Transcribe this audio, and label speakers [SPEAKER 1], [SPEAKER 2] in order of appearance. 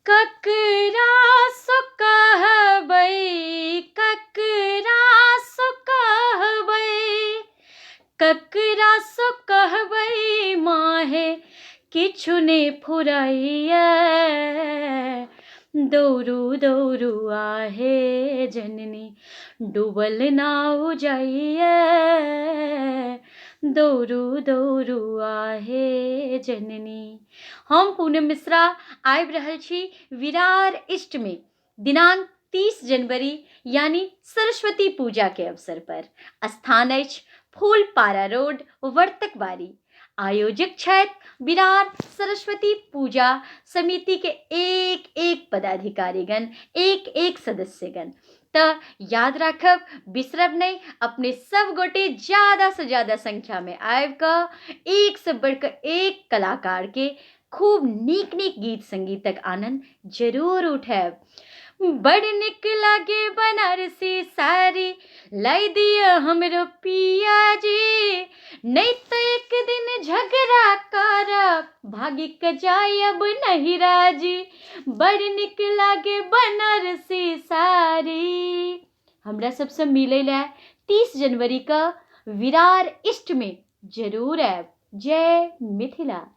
[SPEAKER 1] ककरा सँ कहबै, ककरा सँ कहबै, ककरा सँ कहबै माहे, किछु ने फुराइए। दौड़ू दौड़ू आहे जननी, डूबल नाव जाइए। दौड़ू दौड़ू आहे जननी। हम पूनम मिश्रा आबि रहल छी विरार ईस्टमे दिनांक 30 जनवरी यानी सरस्वती पूजा के अवसर पर। स्थान अछि फूलपारा रोड, वर्तकबाड़ी। आयोजक छथि विरार सरस्वती पूजा समिति के एक एक पदाधिकारीगण, एक एक सदस्यगण। तऽ याद राखब, बिसरब नहि, अपने सब गोटे ज्यादा से ज्यादा संख्या में आबि कऽ एक से बढ़ि कऽ एक कलाकार के खूब नीक नीक गीत संगीतक आनंद जरूर उठायब। बड़ नीक लागे बनारसी साड़ी, लाई दिअ हमरो पिया जी, नहि तऽ एक दिन झगड़ा करब, भागि कऽ जायब नहिरा जी। बड़ नीक लागे बनारसी साड़ी। हमरा सबसँ मिलै लए 30 जनवरी कऽ विरार ईस्टमे जरूर आयब। जय मिथिला।